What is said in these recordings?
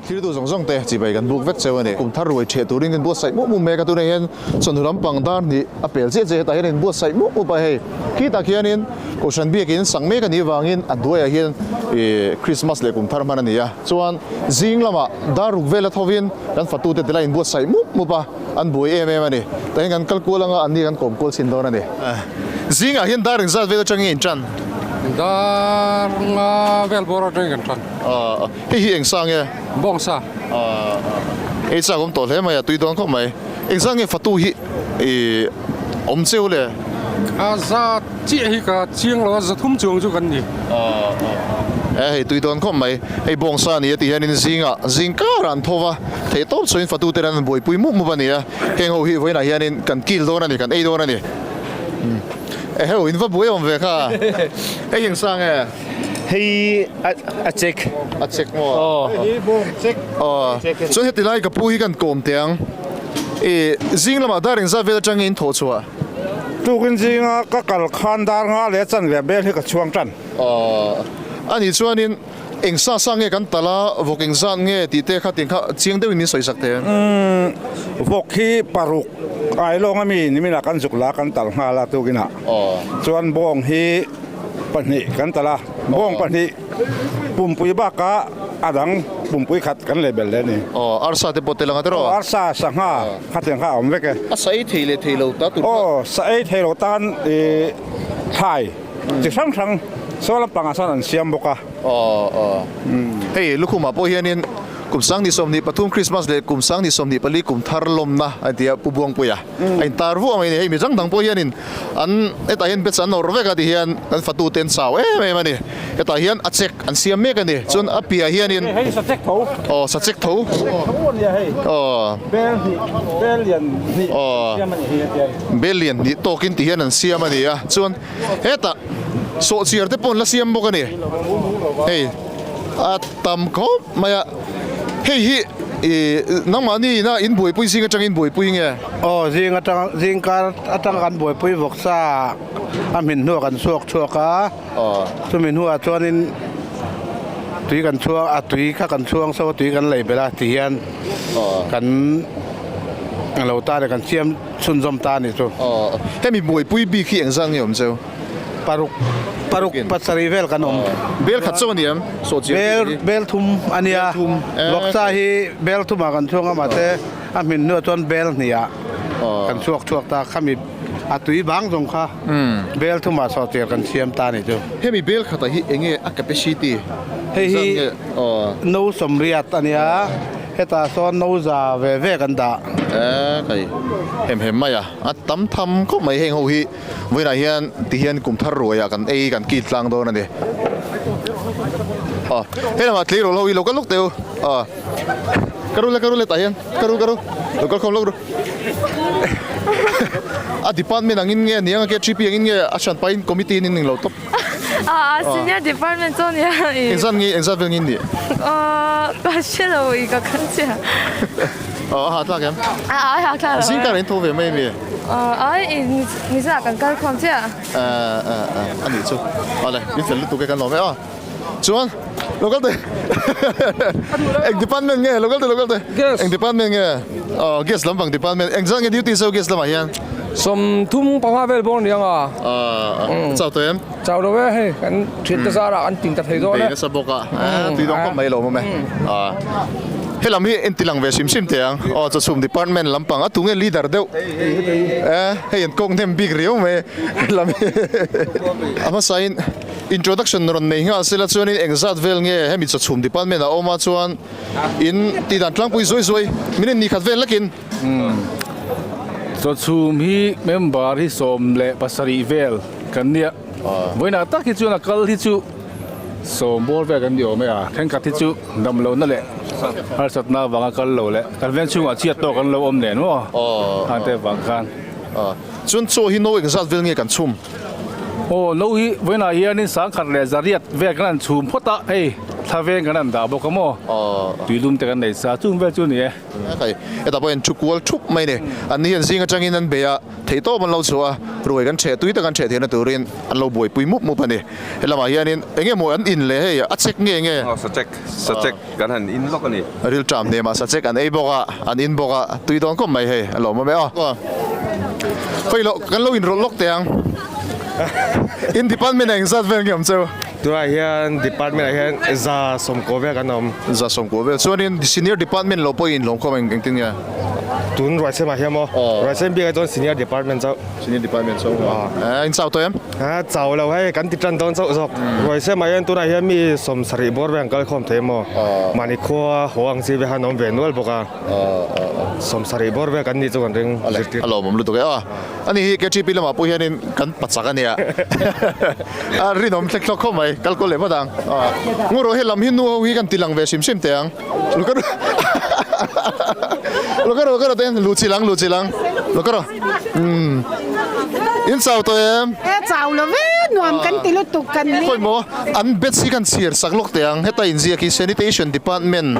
Thiltu zawng zawng te chibai kan buk vek cheu a ni. Kum thar ruai ṭheh turin kan buatsaih mup mup mek a, tunah hian chawhnu lampang dar hnih a pel chiah chiah hetah hian in buatsaih mup mup a hei. Khitah khianin Kohhran biakin sang mek a nih vangin a hnuaiah hian ih Krismas leh kum thar hman a ni a. Chuan zing lamah dar ruk vela thovin kan fatute te la in buatsaih mup mup a, an buai em em a ni. Tah hian kan kal kual anga anni kan kawm kual chhin dawn a ni. Zingah hian dar engzat vel atangin in tan? Dar nga vel bawr atangin kan tan. Hei hi eng sa nge? Bawng sa. Ei chak awm tawh hle mai a, tui dawn khawp mai. Eng zat nge fatu hi i awm cheu le? A za chiah hi ka chiang lo a, za thum chuang chu kan ni. E hei tui dawn khawp mai. Hei bawng sa a ni a tih hianin zingah zing karah an tho va, theih tawp chuan fatu te an buaipui mup mup a ni a. Heng ho hi vawiinah hianin kan kil dawn a ni, kan ei dawn a ni. Eheu in va buai awm ve kha. Hei eng sa nge? Hei a check. A check maw? Aw. Hei bawng check. Aw. Chuan heti lai ka pu hi kan kawm teh ang. I zing lamah dar engzat vel atangin in thawh chhuah? Tukin zinga ka kal khan dar nga leh chan ve bel hi ka chhuang tan. Aw. Ani chuanin eng sa sa nge kan tal a, vawk engzat nge tih te kha tiang kha chiang deuhin min sawi sak teh ang. Umm vawk hi paruk ailawng ami niminah kan zuk la kan tal nghal a tukinah. Aw. Chuan bawng hi. Pahnih kan talh a, bawng pahnih pumpui bakah a dang pumpui khat kan leh belh leh a ni. Aw, arsa te pawh tel ang a tiraw? Aw, arsa, sangha khatiang kha a awm vek e. A sa ei thei leh thei lo ta tur kha? Aw, sa ei thei lo tan ih thlai chi hrang hrang saw lampangah sawn an siam bawk a. Aw, aw. Hei lukhumah pawh hianin kum 2023 Krismas leh kum 2024 kum thar lawmna a ti a Pu Buangpuia. A intar vuah mai a ni. Hei mi dang dang pawh hianin an hetah hian bets an awrh vek a ti hian kan fatu te an chau em em a ni. Hetah hian a check an siam mek a ni. Chuan a piah hianin Hei sa check tho. Aw sa check tho. Sa check tho a nia hei. Aw. Bel hnih bel lian hnih an siam a ni hei a tiang. Bel lian hnih tawkin ti hian an siam a ni a. Chuan hetah sawhchiar te pawh an la siam bawk a ni. Hei a tam khawp mai a. Hei hi ih nangmahni ina in buaipui zing atang in buaipui nge? Aw zing atang zing kar atang kan buaipui vawk sa a hmin hnuah kan chhuak chhuak a, chumi hnuah chuanin tui kan chhuang a tui kha kan chhuang so a tui kan lei belh a ti hian kan lo ta leh kan siam chhunzawm ta a nih chu. Aw hemi buaipui bik hi engzat nge awm cheu? Paruk paruk pasarih vel kan awm. Bel khat chauh a ni em? Sawhchiar tih hi. Bel thum a nia. Vawksa hi bel thumah kan chhuang a mahse a hmin hnuah chuan bel hniah kan chhuak chhuak ta. Khami a tui bang zawng kha bel thumah sawhchiar kan siam ta a nih chu. Hemi bel khatah hi enge a capacity? Hei hi no sawmriat a nia. Hetah sawn no za ve ve kan dah. E kai hem hem mai a. A tam tham khawp mai heng ho hi. Vawiinah hian ti hian kum thar ruaiah kan ei kan kil tlang dawn a ni. Aw he lamah tleirawl ho hi lo kal lawk teh u. Aw ka ru le ka ru le tah hian ka ru ka ru lo kal khawm lawk ru. A department angin nge aniang a KTP angin nge a hran pahin committee in in lo tawp. A senior department chu ania i. Engzat nge engzat vel nge in nih? Aw ka hre lo i ka kal chiah. Aw a hahthlak em? A a hahthlak lo. Zingkar in tho ve mai ami? Ai nizan ah kan kal khawm chiah. A nih chu. Awle min fel lutuk e kan lawm e aw. Chuan local te eng department nge local te local te eng department nge aw gas lampang department engzat nge duty zo gas lamah hian? 35 vel bawk aniang a. Chau tawh em? Chau lo e hei kan thiante zarah kan tin ta thei dawn e. Bei nasa bawk a tui dawng khawp mai lo awm e. Helam hi en tilang ve hrim hrim teh ang aw chawchhum department lampang a tunge leader deuh e hei an kawk hnem bik riau mai helam hi a hmasain introduction rawn nei nghal sela chuanin engzat vel nge hemi chawchhum department a awm a chuan in tihdan tlangpui zuai zuai min en ni khat vel lakin. Chawchhum hi member hi 17 vel kan nia. Vawiinah tak hi chuan a kal hi chu sawm bawr vel kan ni awm e a, thenkhat hi chu dam lohna leh harsatna avanga kal lo leh kan veng chhungah chhiat tawk an lo awm nen maw khang te vang khan. Chuan chaw hi no engzat vel nge kan chhum? Aw no hi vawiinah hianin sangkhat leh zariat vel kan han chhum phawt a, hei. Thlaveng kan han dah bawk a maw? Tuilum te kan nei sa chung vel chu a ni e. Hei, hetah pawh hian thu kual thup mai a ni. An ni hian zing atangin an bei a, theihtawp an lo chhuah a, ruai kan theh tui tak an theh theihna turin an lo buaipui mup mup a ni. He lamah hianin eng nge maw an in le hei, a chek nge nge? Aw, sachek, sachek kan han in lawk a ni. Rilṭam hnemah sachek an ei bawk a, an in bawk a, tui dawn khawp mai hei, a lawmawm e aw. Khawi loh, kan lo inrawlh lawk teh ang. In department ah engzat vel nge awm cheu? Tunah hian department ah hian 190 vel kan awm. 190 vel. Chuanin senior department lo pawhin inhlawmkhawm eng engtin nge? Tun Ruaisem ah hian maw? Ruaisem bik ah chuan senior department chauh. Senior department chauh. Eh, in chau tawh em? Ha, chau lo hei, kan ti tan dawn chauh zawk. Ruaisem ah hian tunah hian mi 70 bawr vel an kal khawm thei maw? Mahni khua haw ang chi vel khan an awm ve nual bawk a. 70 bawr vel kan nih chu kan ring zirtir. A lawmawm lutuk e aw. Ani hi KTP lamah pawh hianin kan pachak a nia. A rinawm thlek thlawk khawp mai, kal kual leh vat ang. Ngaw rawh he lam hi nu ho hi kan ti lang ve hrim hrim teh ang. Lu ka Lu ka rawh ka rawh te lu chi lang lu chi lang. Lu ka rawh. Umm. In chau tawh em? E chau lo ve, nuam kan ti lutuk kan ni. Khawi maw an bed hi kan chhiar sak lawk teh ang. Heta inziak hi sanitation department.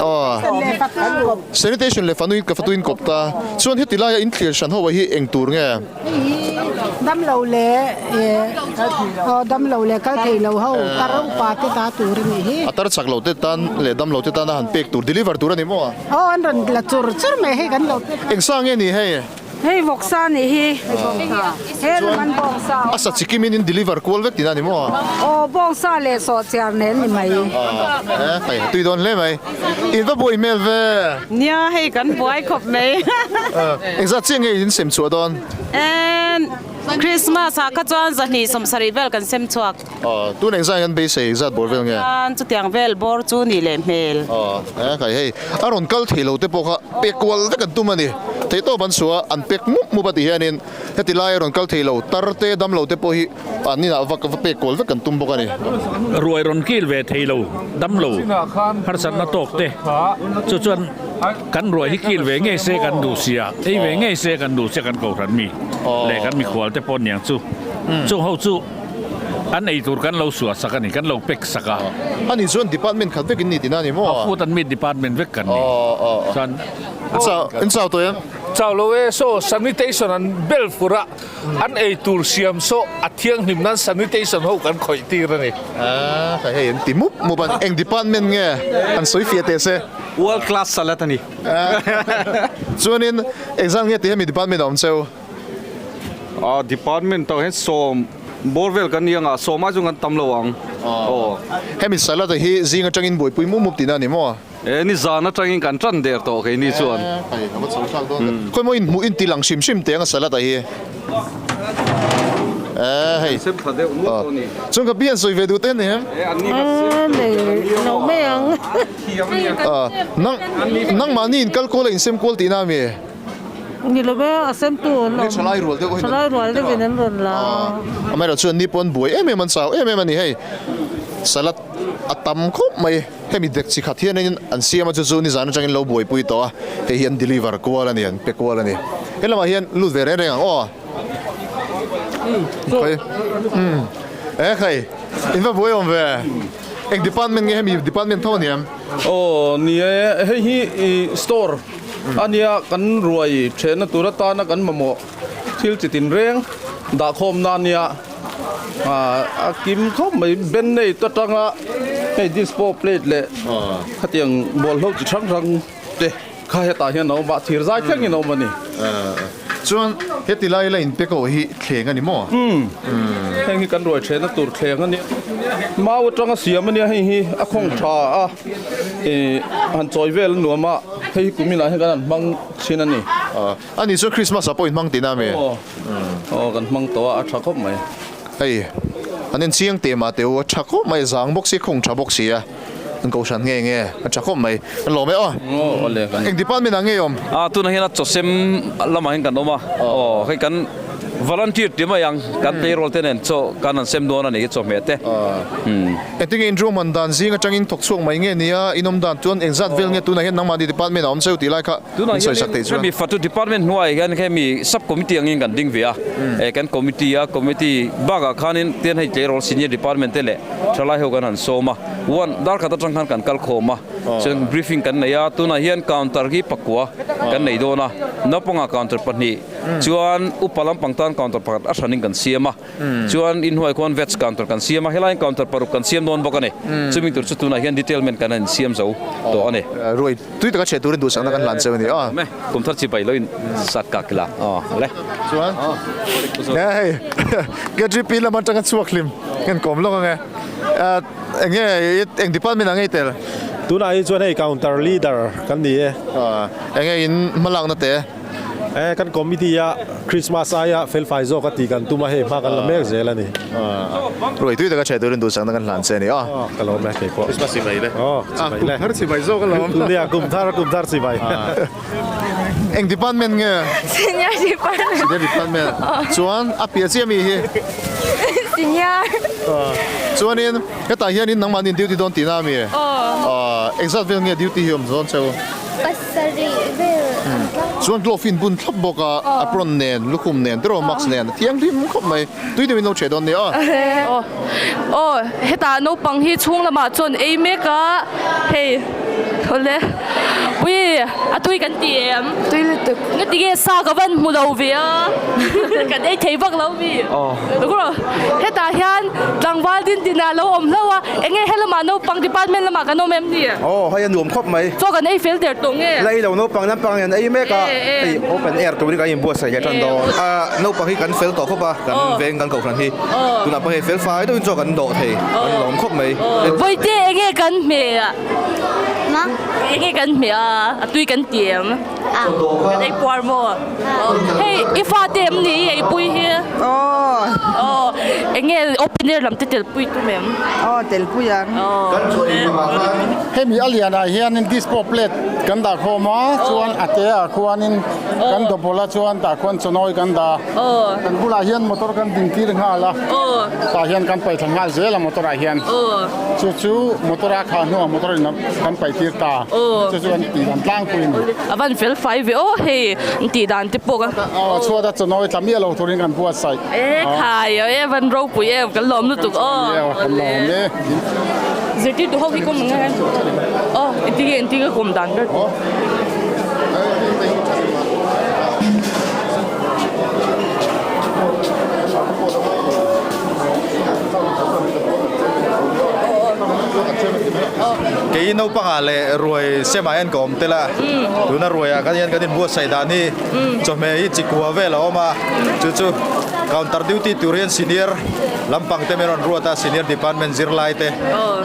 Aw. Sanitation leh fanu in ka fatu in kawp ta. Chuan heti laia in thlir hran ho ah hi eng tur nge? Hei hi damlo leh aw damlo leh kal thei lo ho tar upa te ta tur a nih hi. A tar chak lo te tan leh damlo te tana han pek tur deliver tur a ni maw? Aw an rawn la chur chur mai hei kan lo pek. Eng sa nge ni hei? Hei vawksa nih hi. He lam an bawngsa A sa chikimin in deliver kual vek tihna a ni maw? Aw bawngsa leh sawhchiar nen ni mai. Aw hei tui dawn hle mai. In va buai hmel ve. Nia hei kan buai khawp mai. Engzat chiah nge in sem chhuah dawn? Christmas ah kha chuan 270 vel kan sem chhuak. Aw, tun engzah hian beisei engzat bawr vel nge? Chuan chutiang vel bawr chu nih leh hmel. Aw, e kai hei, a rawn kal thei lo te pawh kha pek kual vek an tum a ni. Theihtawp an chhuah a, an pek mup mup a ti hianin heti lai a rawn kal thei lo, tar te, dam lo te pawh hi an inah va va pek kual vek an tum bawk a ni. Ruai rawn kil ve thei lo, dam lo, harsatna tawk te chu chuan kan ruai hi kil ve ngei se kan duh sia, ei ve ngei se kan duh sia kan kohhran mi leh kan mikhual te pawh niang chu, chung ho chu. An ei tur kan lo suah sak a ni, kan lo pack sak a. A nih chuan department khat vek in ni tihna a ni maw? A food and meat department vek kan ni. Chuan. In chau tawh em? Chau lo e, saw sanitation an bel fur a, an ei tur siam saw a thianghlim nan sanitation ho kan khawih tir a ni. A, hei hei an ti mup mup a, eng department nge an sawi fiah teh se? World class salad a ni. Chuanin engzat nge tih hemi department a awm cheu? A department tak hian sawm bawr vel kan ni anga sawm ai chu kan tam lo ang aw. Hemi salad hi zing atangin buaipui mup mup tihna a ni maw? E ni zan atangin kan tan der tawh keini chuan. Hei a va chho thlak dawn tak. Khawi maw in hmuh in ti lang hrim hrim teh anga salad a hi. E hei. Sem tha deuh nual tawh a ni. Chuan ka pian sawi ve duh te a ni em? E an ni ka sem nei lo mai ang. Nang nangmahni in kal kual a in sem kual tihna a mi? Ni lo ve, a semtu an awm. Thalai rual deuh Thalai rual deuhin an rawn la a. Amaherawh chuan ni pawn buai em em an chau em em a ni hei. Salad a tam khawp mai. Hemi dek chi khat hianin an siam a chu chu nizan atangin lo buaipui tawh a. Hei hi an deliver kual a ni, an pe kual a ni. He lamah hian lut ve reng reng ang aw. Khawi umm e khai in va buai awm ve. Eng department nge hemi department tho a ni em? Aw ni e, hei hi store a nia kan ruai thenna tur atana kan mamawh thil chi tin reng dahkhawmna a nia a kim khawp mai band-aid atanga hei dispo plate leh khatiang bawlhlo chi hrang hrang te kha hetah hian a awm a thir zai thlengin a awm a ni. Chuan heti lai la inpe ko hi thleng a ni maw? Umm heng hi kan ruai thenna tur thleng a nia. Mau atanga siam a nia hei hi a khawng tha a ih han chawi vel a nuam a hei hi kuminah hian kan han hmang thin a ni. A nih chuan Christmas ah pawh in hmang tihna a mi? Aw aw kan hmang tawh a a tha khawp mai. Hei an en chiang teh mah teh u a tha khawp mai zang bawk si khawng tha bawk si a. An kohhran nge nge a tha khawp mai an lawm e aw. Eng department ah nge awm? A tunah hian a chawsem lamah hian kan awm a aw hei kan Volunteer ti mai ang kan tleirawl te nen chaw kan han sem dawn a nih hi chawhmeh te. Engtinge in ruahman dan zing atangin thawk chhuak mai nge nia in awm dan chuan engzat vel nge tunah hian nangmahni department a awm cheu tih lai kha Tunah in sawi sak hianin theih chuan. hemi fatu department hnuaiah hian hemi sub committee angin kan ding ve a, eh kan committee a committee bakah khanin tian hei tleirawl senior department te leh thalai ho kan han sawm a, one dar khat atang khan kan kal khawm a, chuan briefing kan nei a, tunah hian counter hi pakua kan nei dawn a, naupangah counter pahnih chuan upa lampang tan counter pakhat a hranin kan siam a. Chuan inhnuai khuan veg counter kan siam a, helaiin counter paruk kan siam dawn bawk a ni. Chumi tur chu tunah hian detailment kan han siam zo tawh a ni. Ruai tui taka chhe turin duhsakna kan hlan cheu a ni a. Me, kum thar chipai lo in sat kak ila aw le. Chuan hei KGP lam atanga chhuak hlim kan kawm lawk ang e. Eng nge eng department ah nge i tel? Tunah hi chuan hei counter leader kan ni e. Eng nge in hmalakna te? E, kan committee a Christmas aia felfai zawk a tih kan tum a, hei hma kan la mek zel a ni. Ruai tui taka chhe turin duhsakna kan hlan che a ni a. Ka lawm e keipawh. Christmas chibai le. Aw, chibai le. Kum thar chibai zawk a lawm. Nia, kum thar, kum thar chibai. Eng department nge? Senior department. Senior department. Chuan a piah chiah mi hi? Senior. Chuanin hetah hianin nangmahni in duty dawn tihna a mi? Aw. Engzat vel nge duty hi awm dawn cheu? Pasarih vel an tlang. Chuan glove in bun thlap bawk a, apron nen, lukhum nen, tiraw mask nen, a thianghlim khawp mai. Tui deuhin lo chhe dawn nia. Aw aw hetah naupang hi chhung lamah chuan ei mek a, hei awle pui a tui kan ti em? Tui lutuk. Nga ti nge sa ka van hmu lo ve a, kan ei thei vak lo mi. Hetah hian tlangval din dinah lo awm hlauh a, eng nge helamah naupang department lamah kan awm em ni? Aw hei a nuam khawp mai. Chaw kan ei fel der tawh nge? La ei lo naupang lampang hian ei mek a, hei open air turin kan inbuatsaih leh tan dawn. Naupang hi kan fel tawh khawp a, kan veng kan kohhran hi tunah pawh hei fel fai deuhin chaw kan dawh thei, kan lawm khawp mai. Vawite eng nge kan hmeh a? Eng nge kan hmeh a? A tui kan ti em? Kan ei puar maw? Hei i fate em ni i eipui hi? Aw. Eng nge open air lam te telpui tum em? Aw telpui ang. Hemi a lianah hianin dispo plate kan dah khawm a, chuan a te ah khuanin kan dawpawlh a chuan tah khuan chawnawi kan dah. Kan bulah hian motor kan ding tir nghal a, tah hian kan paih thla nghal zel a motor ah hian. Chu chu motor a khah hnuah motor in kan paih tir ta. Chu chu kan tih dan tlangpui a ni. A van fel fai ve aw hei an tih dan te pawh ka. Aw chhuat a chawnawi tla miah lo turin kan buatsaih. E khai e van ropui em kan lawm lutuk aw. Kan lawm e. Zirtirtu ho hi kawm ang nge aw engtin nge engtin nge kawm dan ber tur. Kei naupangah leh ruai semah hian ka awm tel a, tuna ruaiah khan hian kan inbuatsaih dan hi chawhmeh hi chikua vel a awm a, chu chu counter duty tur hian senior lampang te min rawn ruat a, senior department zirlai te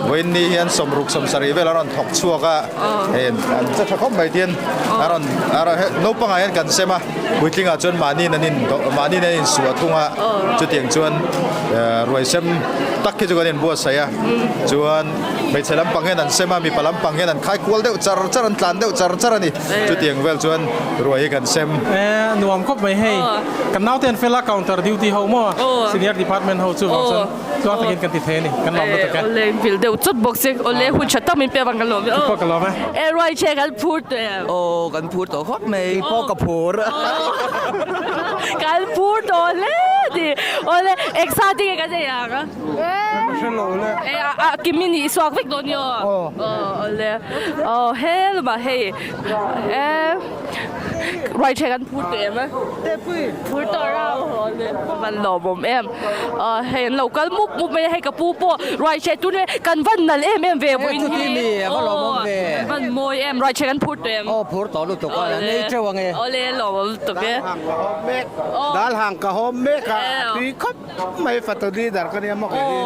vawiin ni hian sawmruk sawmsarih vel a rawn thawk chhuak a, hei an che tha khawp mai tihian a rawn naupangah hian kan sem a. Puitlingah chuan mahniin an in mahniin an insuah thung a, chutiang chuan ruai sem tak hi chu kan inbuatsaih a, chuan hmeichhe lampang hian an sem a, mipa lampang hian an khai kual deuh char char, an tlan deuh char char a ni, chutiang vel chuan ruai hi kan sem. E nuam khawp mai hei, kan naute an fel a counter duty ho maw senior department ho chuvang chuan tluang takin kan ti thei a ni, kan lawm lutuk e. Awle vil deuh chawt bawk se, awle hun tha tak min pek avang kan lawm e. Pawh ka lawm e. E ruai che kan phur teh em? Aw kan phur tawh khawp mai, pawh ka phur. Kan phur tawh hle ni. Awle exciting e kan nei ang a. Ka hre lo le. E a kimi nih suak vek dawn ni aw. Aw awle. Aw helma hei e ruai ṭhe kan phur teh em a. Phur tawh rau awle van lawmawm em. Aw hei an lo kal mup mup mai a hei ka pu pawh ruai ṭhe tun kan van nalh em em ve vawiin hi. Chuti mi a va lawmawm ve. Kan van mawi em ruai ṭhe kan phur teh em. Aw phur tawh lutuk a an ei teuh ang e. Awle lawmawm lutuk e. Dal hang ka hawm mek a a tui khawp mai fatu leader ka nia maw kei hi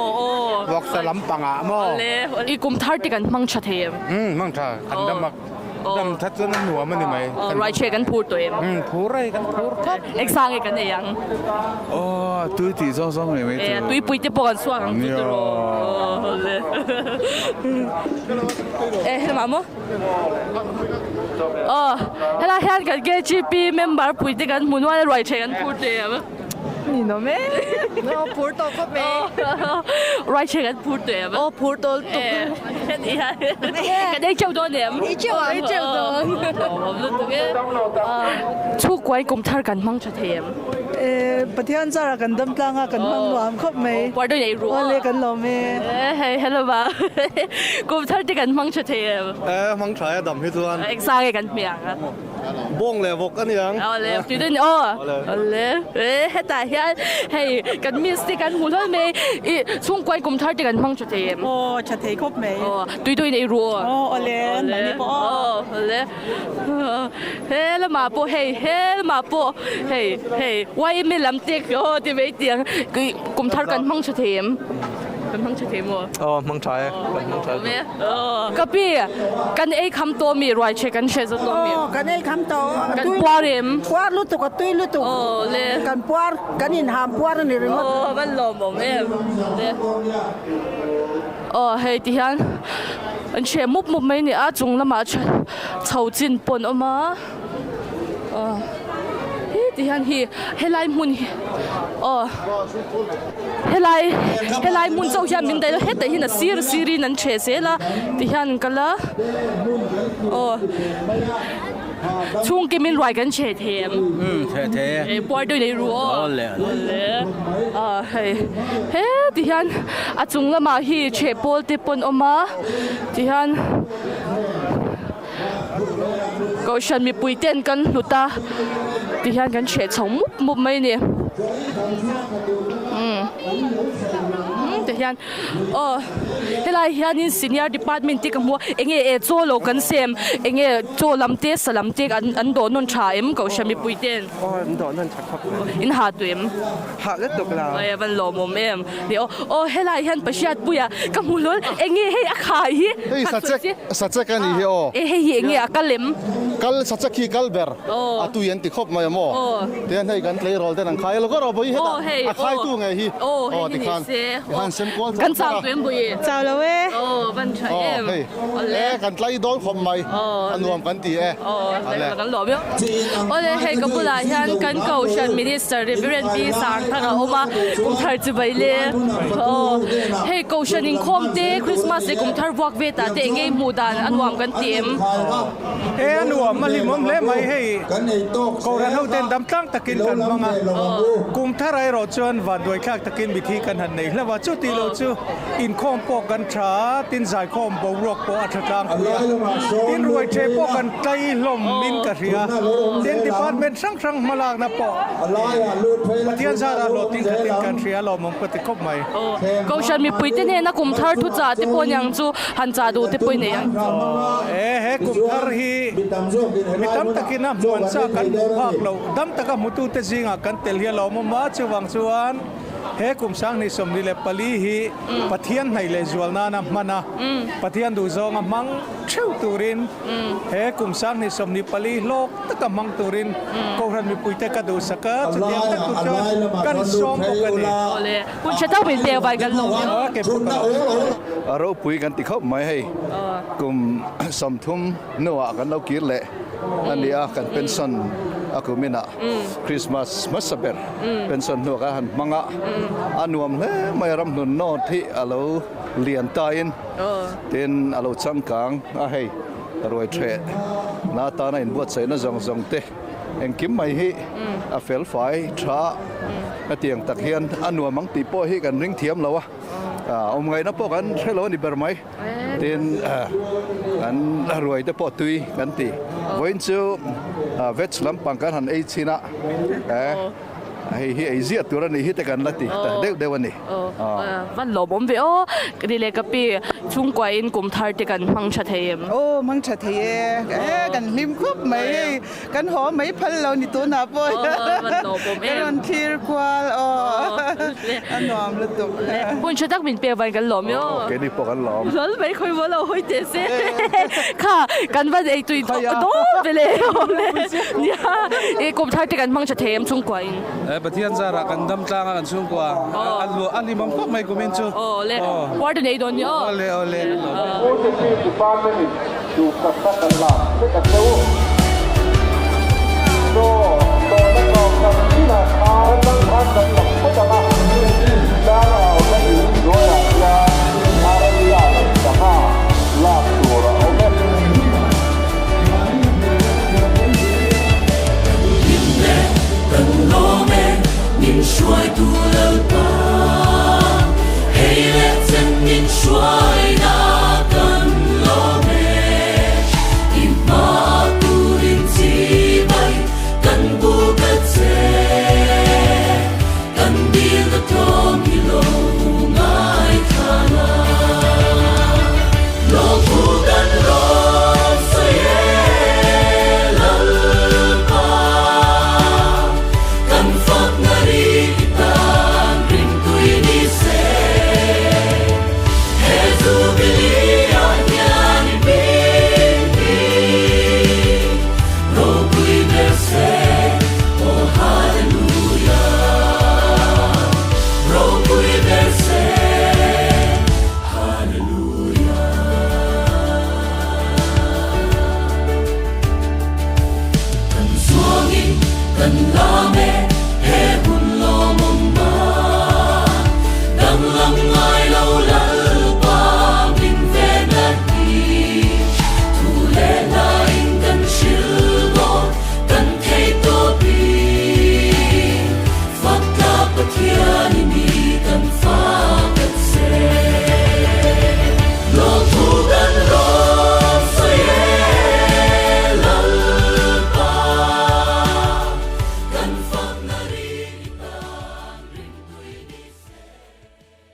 vawksa lampangah maw. Awle i kum thar te kan hmang tha thei em. Umm hmang tha kan dam a dam that chuan a nuam a ni mai. Aw ruai chhe kan phur tawh em. Umm phur a hei kan phur khawp. Engsa nge kan ei ang. Aw tui tih zawng zawng nei mai chu. Tuipui te pawh kan suak ang chu tiraw. Awle. E helamah maw. Aw helai hian kan KGP member pui te kan hmu nual a ruai ṭhei kan phur teh em. Ninawm e. Aw phur tawh khawp mai. Ruai che kan phur tawh em? Aw phur tawh lutuk. Kan ei teuh dawn em? Ei teuh ang. Ei teuh dawn. Awm lutuk e. Chhungkuain kum thar kan hmang tha thei em? Pathian zara kan dam tlang a, kan hmang nuam khawp mai. Puar dawn ei ru. Awle kan lawm e. Hei hello ba. Kum thar te kan hmang tha thei em? Hmang tha e dam hi chuan. Engzah nge kan hmiang a? Bawng leh vawk a niang. Awle tui dawn aw. Awle hetah hian hei kan miss te kan hmu hlawl mai. I chhungkuain kum thar te kan hmang tha thei em? Aw tha thei khawp mai. Aw tui dawn ei ru aw. Aw awle mahni pawh aw. Awle. He lamah pawh hei he lamah pawh hei hei YMA lam te aw ti mai tiang kum thar kan hmang tha thei em kan hmang tha thei maw aw hmang tha e kan hmang tha e ka pi kan ei kham tawh mi ruai che kan hre zawt tawh mi aw kan ei kham tawh kan puar em puar lutuk a tui lutuk aw le kan puar kan inham puar a ni ringawt aw van lawmawm em le Aw hei ti hian an chhe mup mup mai a ni a chung lamah chho chin pawh an awm a aw he ti hian hi helai hmun hi aw helai helai hmun chauh hian min daih lo hetah hian a sir sir in an chhe zel a ti hian an kal a aw. Chhung kim in ruai kan chhe thei em? Umm chhe thei e. E puar deuh nei ru aw. Awle awle. A hei he ti hian a chung lamah hi chhe pawl te pawn awm a ti hian kohhran mipui ten kan hlut a ti hian kan chhe chho mup mup mai a ni. Umm ti hian. Aw helai hianin senior department te ka hmu a enge e chaw lo kan sem enge chaw lam te sa lam te an an dawh nawn tha em kohhran mipui ten Aw an dawh nawn tha khawp mai. In ha tu em? Ha lutuk lo. Aw van lawmawm em. Ni aw aw helai hian Pahriatpuia ka hmu hlawl enge hei a khai hi. Hei sachek sachek a nih hi aw. E hei hi enge a kal em? Kal sachek hi kal ber. A tui an ti khawp mai a maw? Tihian hei kan tleirawl ten an khai lo ber aw bawi hetah a khaitu nge hi aw tikhan tikhan sem kual Kan chau tu em bawi? Chau lo e. Aw van tha em. Hei e kan tlai dawn khawp mai a nuam kan ti e. Aw kan lawm io. Awle hei ka bulah hian kan kohhran minister Reverend Pi Sangthanga a awm a kum thar chu bai le. Aw hei kohhran inkhawm te Christmas leh kum thar vuak ve tah te eng nge hmuh dan a nuam kan ti em? He a nuam a hlimawm hle mai hei Kohhran ho ten dam tlang takin kan hmang a, kum thar erawh chuan vanduai thlak takin mithi kan han nei hlauh a, chuti lo chu inkhawm pawh kan tha a, tin zaikhawm boruak pawh a tha tlangpui a, tin ruai the pawh kan tlai hlawm in ka hria, tin department hrang hrang hmalakna pawh Pathian zara hlawhtling khatin kan hria lawmawm ka ti khawp mai. Kohhran mipuite hnena kum thar thuchah te pawh niang chu Han chah duh te pawh i nei ang. E, he kum thar hi mi tam takin a hmuan chak kan hmuh phak loh, dam taka hmutute zingah kan tel hi a lawmawm a, chuvang chuan he kum 2024 hi Pathian hnaih leh zual nana hman a, Pathian duhzawnga hmang theuh turin he kum 2024 hlawk taka hmang turin Kohhran mipuite ka duhsak a, chutiang tak tur chuan kan sawm bawk a ni. Awle, hun tha tak min pek vai kan lawm em. A ropui kan ti khawp mai hei, kum 30 hnuah kan lo kir leh a ni a, kan pension a kum inah Christmas hmasa ber pension hnuah kan han hmang a, a nuam hle mai a, ramhnun nawt hi a lo lian tain tin a lo changkang a hei. Ruai ṭheh na atana inbuatsaihna zawng zawng te engkim mai hi a fel fai ṭha a tiang tak hian a nuam ang tih pawh hi kan ring thiam lo a, awm ngaihna pawh kan hre lo a ni ber mai. Tin, kan ruai te pawh tui kan ti. Vawiin chu veg lampang kan han ei chhin a. Hei hi ei ziah tur a nih hi te kan la ti ta deuh deuh a ni. Van lawmawm ve aw. Ni leh ka pi chhungkua in kum thar te kan hmang tha thei em? Aw hmang tha thei e. E kan hlim khup mai hei. Kan haw mai phal lo ni tunah pawh. Van lawmawm em. Kan rawn thlir kual aw. A nuam lutuk. Hun tha tak min pek van kan lawm e aw. Keini pawh kan lawm. Lal mai khawi maw lo hawi teh se. Kha kan van ei tui dawn ve le. Nia e kum thar te kan hmang tha thei em chhungkua in. E Pathian zarah kan dam tlang a kan chhungkua a luah a hlim ang khawp mai kumin chu. Aw le puar te nei dawn ni aw. Awle awle. OTP department in duhsakna kan lak vek a cheu. Chaw tawhna kau tak. Nakinah khan atang khan kan lam phawt ang a.